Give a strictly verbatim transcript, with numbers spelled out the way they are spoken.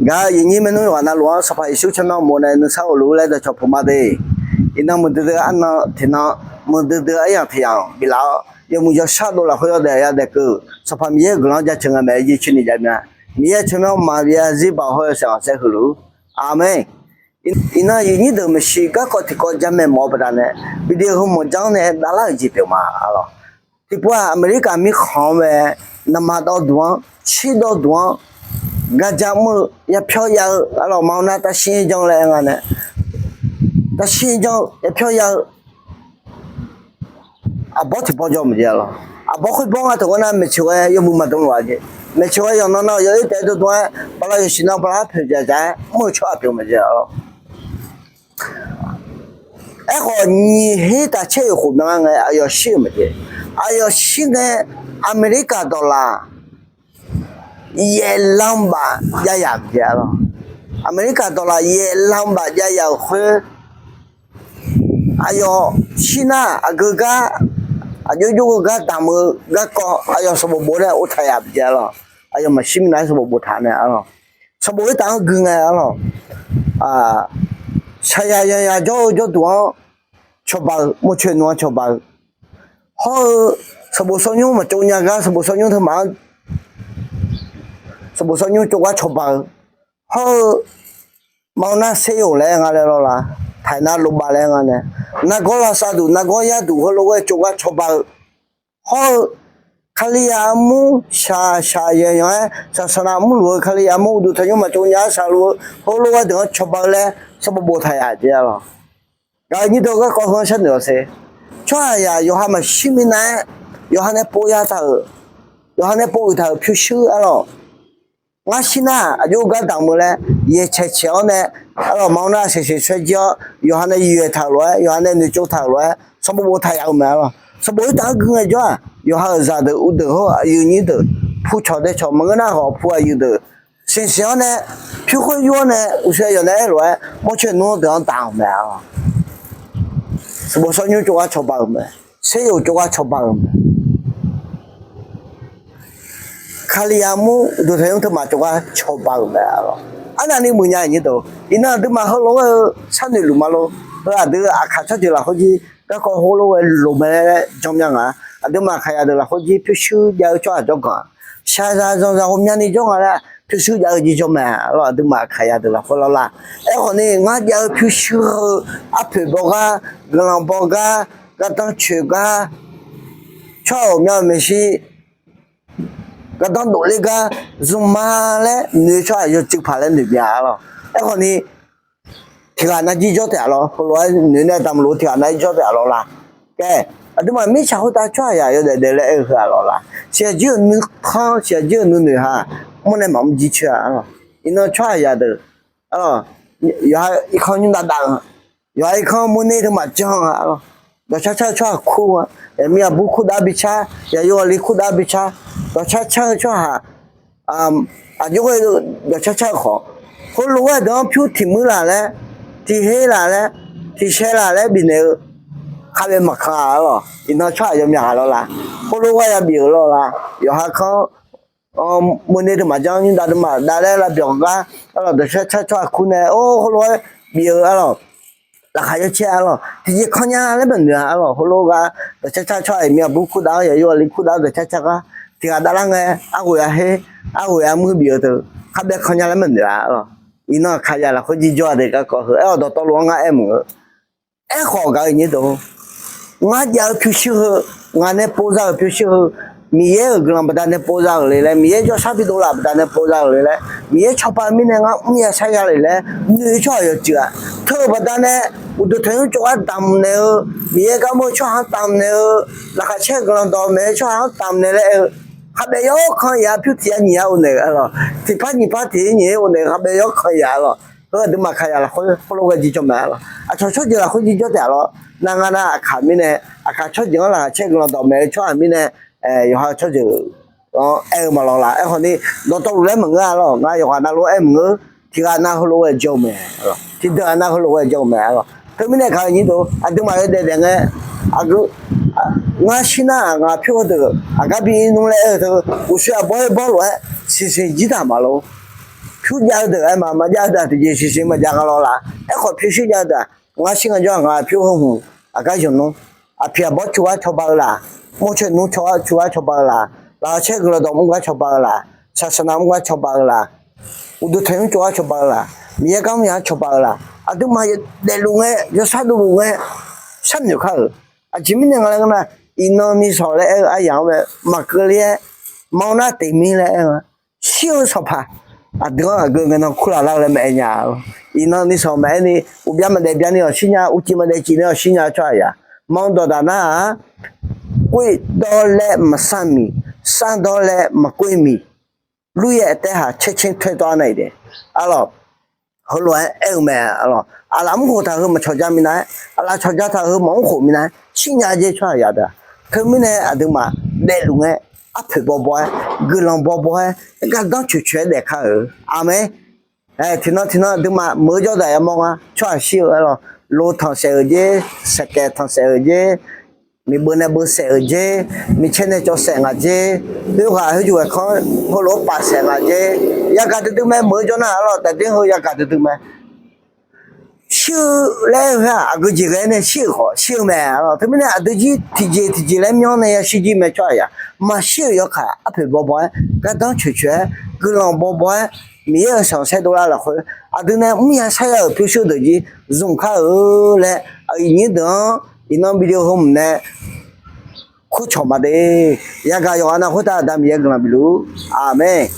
Gaq-eu aqyuif nyir maernmr yawqghaq navluf-anr Sanqpaq Yeqsur tsawrmyanr mawf nae nuisar ghofluf-ur laer dawqcawq puq ma de. Iqnan muiqdui dui-eu arnan tiqnan, muiqdui dui-eu aryamq tiq yamq biflaf-awr yawmuiq yawshar dov lafkhoer yawdaef yadaef keuv-eu Sanqpaq Miqyaer-euq guiqlanq-anr jaceuq nga mae. Yeqsur ni jav mya, Miqyaer-euq tsawrmyanr ma byav zarzir baoq hawr-eu saeq-anr saer huiq luf-ur. Aqmeq. Iqnan aqyuif nyir deuq maeqshi garkawv tiqkawv jamaeq mawf-eu baqdanae, video heu mawq janr nae davlar-euq jeq pyeuf ma, arlawq. Tiqpov-aq, Aqmeqlirkaf mirkhanq-anr mae, naqma dawvduq-anr, shir dawvduq-anr, garja mr-eu, yapyawr ya-eu, arlawq, maqnar tavshir jan laer nga nae, tavshir jan-eu yapyawr ya-eu, aqbawr tiqbawr jawr maqjeq, arlawq. Aqbawr khoer bawr nga teu-anr nar maeqtsoeq ghae yawmuiq maqdm laf-a jeq. Maeqtsoeq ghae yawqnan nar yawir taef-aer dawrdm-aer bala yawqsiq nan bala-anr poeq dzaq dzaq-aer mr-eu tsawrhaq pyeuf maqjeq, arlawq. Aerkhawf nyiq her taq caer-euq khof myanr ngae aqyawf shir-euq maqjeq. Aqyawf shir ngae, Aqmeqlirkaf dawqlaf yaeflanr baf jav yaf maqjeq, arlawq. Aqmeqlirkaf dawqlaf yaeflanr baf jav yaf-euq khoer, aqyawf shir nar aqgeu gar, aqjox jov-eu gar damq-eu garkawv aqyawf sanqbof bof nae ov taq yaf maqjeq, arlawq. Aqyawf maqshir minav-aer sanqbof bof taq nae, arlawq. Sanqbof khoertaf-anr gui ngae, arlawq. Shaqyaq yanqyaq jawr-eu jawrduq-anr cawba-eu, mawrcoeq nmr-anr cawba-eu, hawr-eu sanqbof sawrnymr maqtsov nya gar sanqbof sawrnymr teumaf-anr, sanqbof sawrnymr tsov gar cawba-eu, hawr-eu maqnar ser-or laer nga laer lawr la, taiq nar lof bav laer nga nae, nargawr lavsav duq nargawr yar duq heulof-aer tsov gar cawba-eu, hawr-eu Kalizaq armur shaq shaq yanqyanq-aer saqsaqnav mrluf-eu Kalizaq armur uqduq tanqnymr maqtsov nya-aer shaqluf-eu heulof-aer deuq-anr cawba-eu laer sanqbof bof taq yaf jeq, arlawq. Gaq-eu nyir deuq garkawv heu-anr sharnoeq-awq ser. Tsawrhaqzaq yawqha maqshir minav-aer yawqha nae pov ya taq-euq, yawqha nae pov uiq taq-euq pyurshuir, arlawq. Ngar shir nar aqjox gar damq-eu laer yaeqcaeq caeq-awr nae, arlawq, maqnar shaqsheq saer jir-awr yawqha nae yaeq taq-euq lof-aer yawqha nae noeqtsov taq-euq lof-aer sanqbof bof taq yaf-eu mae, arlawq. Sanqbof khoertaf-anr gui ngae jawr-aq yawqha-euq zaqdeuq uvdeuq hawr-eu aqyuif nyir deuq, pu cawq dae cawq maqngeur nar hawq pu aqyuif deuq siqsiq-awr nae, pyur khoer yur-awr nae uqshoe yawq nae aer lof-aer mawrcoeq nmr-anr deuq-anr damq-euq mae, arlawq. Sanqbof sawrnymr tsov gar cawba-euq mae. Ser-or tsov gar cawba-euq mae. Kalizaq armur uqduq tanqnymr teumaf tsov gar cawba-euq mae, arlawq. Arnavni muiqnya nyir deuq, iqnan aqduimaf heulof-aer-eu sharnoeq luf ma lor. Heu aqdui aqkaq tsawrjeuq lafkhoer jir garkawv heulof-aer loq mae laer janr mya nga. Aqduimaf aqkaqyaq deuq lafkhoer jir pyurshuir jav-eu tsawrhaq jawrganq-a. Shaqzaq zanqzaq ghawqmyani jawr nga laer pyurshuir jav-eu jir jawr mae, arlawq. Aqduimaf aqkaqyaq deuq lafkhoer lawrlar. Aerkhawf ni ngar jav-eu pyurshuir heu arpoeq baw gar, guiqlanq baw gar, gardanr coeq gar, tsawrhaq ghawqmya maeqshi gardanr dofler gar, zmqma laer noeq-eu tsawrhaq yawcuiv paq laer noeq bya, arlawq. Aerkhawf ni tiqghaq nav jir jawr taef-a lawr, heulof-aer noeq nae damq lof-eu tiqghaq nav jir jawr taef-a lawr la. Khaer, aqduimaf mirtsaq khoertav tsawrhaqzaq yawdaef daef laer aer-eu heu-a lawr la. Siqyaq jir-euq nuikhanr siqyaq jir-euq nuinoeq ha mr nae maqmr jir coer-a, arlawq. Iqnan tsawrhaqzaq deuq, arlawq, yawqha irkanr nymr dav dav-eu, yawqha irkanr murner teumaf janr-a, arlawq. Dawqcar car-eu tsawrhaq kur-a, aqmir aqbur kurdav bicar, yaqyo aqli kurdav bicar, dawqcar car-eu tsawrhaq aqjox ghae-eu dawqcar car-eu khawf, heulof-aer deuq-anr pyur tiq muir laf laer, tiq her laf laer, tiq shae laf laer bifnaeq-eu khavbae maqkan-a, arlawq. Iqnan tsawrhaq yawmyaq ghaq lawr la, heulof-aer yabif-euq lawr la, yawqha kanr murner teumaf janr nymr dav teumaf dav laer lav byawq gar, arlawq, dawqcar car tsawrhaq kur nae or heulof-aer bif-eu, arlawq. Laqkhaq yawcaer, arlawq, tiqjeq kanr nya laer maqnoeq-a, arlawq. Heulof gar dawqcar car tsawrhaq aqmir aqbur kurdav-awr yaqyo aqli kurdav-awr dawqcar car gar tiqghaq dav lar ngae, arghoe-a her, arghoe-a muir bif-eu teu, kharbae kanr nya laer maqnoeq-a, arlawq. Iqnan aqkaqzaq lafkhoer jir jawr-a de garkawv heu aer-awq dawqtawvluf-anr ngar aer mq-eu. Aerkhawf gaq-eu nyir deuq, ngar jav-eu pyurshuir heu, ngaq nae pov za-euq pyurshuir heu, Miqyaer-euq guiqlanq baqdanae pov za-euq le laer, Miqyaer jawrshar bidov laf baqdanae pov za-euq le laer, Miqyaer cawba mirnae ngar mr ya shar ya le laer noeq-eu tsawrhaq yawcuiv-a. Teu-euq baqdanae uqduq tanqnymr tsov gar damq naeq-eu, Miqyaer gar mr-eu tsawrhaq-anr damq naeq-eu, laqkhaq caer-eu guiqlanq dawq maeq-eu tsawrhaq-anr damq naeq laer aer-eu, kharbae yawr kanr ya pyur tiq yar nyiq yar of naeq-eu, arlawq, tiqpar nyiqpar tiq yar nyiq yar of naeq-eu kharbae yawr kanr ya, arlawq. Heu aqduimaf aqkaqzaq lafkhoer heulof ghae jir jawr mae, arlawq. Aqcawq tsawrjeuq lafkhoer jir jawr taef-a lawr. Nar ngar nar aqkaq mirnae, aqkaq tsawrjeuq-anr laqkhaq caer guiqlanq dawq maeq-eu tsawrhaq mirnae, yawqha tsawrjeuq-anr aer-eu maqlawq laf. Aerkhawf ni dawqtawvluf laer maqngeur-a, arlawq. Ngar yawqghaq navluf-anr aer maqngeur. Tiqghaq nav heulof ghae jawr-eu mae, tiqdeuq-aq nav heulof ghae jawr-eu mae, arlawq. Teumirnae gaq-eu nyir deuq, aqduimaf yawdaef daef ngae, aqgeu, ngar shir nar-aq ngaq pyur heudeuq aqgar bi ir nmr laer aer-eu teu, uqshoe aqbawr-aer bawr lof-aer siqsiq jir taq maqlor. Pyur jav-eu deuq aer ma, maqjav-eu deuq-aq tiqjeq siqsiq maqjav nga lawr laf. Aerkhawf pyurshuir jav-eu deuq-aq, ngar shir ngar jawr-aq ngaq pyur heu hmq aqgar zanqnmr. Aqpiq aqbawr cawgar cawba-eu laf, mawrcae nmr cawgar cawba-eu laf, laqkhaq caer guiqlanq dawq mr gar cawba-eu laf, saqsaqnav mr gar cawba-eu laf, uqduq tanqnymr cawgar cawba-eu laf, Miqyaer gar mr ya-anr cawba-eu laf, aqduimaf daefluf ngae, yawshar dovluf ngae, sharnoeq kar-euq. Aqjeq mirnae nga laer ngeur nar, iqnan ni sawq laer aer-eu aryaq-anr bae maqkeuv ler-aer, manr nar teqmir laer aer-eu, shir-eu sanqpaq, aqdui-anr aqgeu ngae nan kurlaq lar-eu laer maqaer nya. Iqnan ni sawq maqaer ni, uqbya maqdaef bya ni-awq shir nya, uqcif maqdaef cif ni-awq shir nya tsawrhaq yaq. Manr dawqdaq nar-aq, koer dawr laer maqsar miq, sar dawr laer maqkoer miq, lur-aer taer haq caer caer taer dawr-ar nar-iq de. Arlawq, heulof-aer aer-eu mae. Arlawq, aqlaf mr khof taq heu maqcawq ja minav-aer, aqlaf cawq ja taq heu maqmr khof minav-aer shir nya jer tsawrhaq yaq deuq-aq. Teumirnae aqduimaf daefluf ngae, arpoeq bawbaw-aer, guiqlanq bawbaw-aer, gardanr coeqcoeq-aer daef kar-euq. Aqmeq. Tiqnan tiqnan aqduimaf meuq-eu jawrdaq yamawr nga. Tsawrhaq shir-eu aerlawq, lo tanq saef-euq jer, saeqkaeq tanq saef-euq jer, miqbeuv nae beuv saef-euq jer, micaer nae cawv saef ngaq jer, khoerghaq khoerjuq ghae kanr heulof-aer paf saef ngaq jer, yagaq duidui mae. Meuq-eu jawr nar arlawq, daefdir heu yagaq duidui mae. Shir-eu laer-eu khoer-aq, aqgeu jeq ghae nae shir-euq khawf shir-eu mae. Teumirnae aqdui jir tiqjeq tiqjeq laer myanr nae yashir jir mae tsawrhaq yaq. Maqshir-euq yawkaq arpoeq bawbaw-aer, gardanr coeqcoeq-aer, guiqlanq bawbaw-aer, Miqyaer-euq sanqsaer dovlar lafkhoer, aqdui nae mrya sarya-euq pyurshuir deuq jir zmq kar-eu laer, aqyuif nyir deuq-anr iqnan video heu mq nae kurcawq ma de. Yagaq yawqghaq nav khoertav Aqda Miqyaer guiqlanq bifluf-ur. Aqmeq.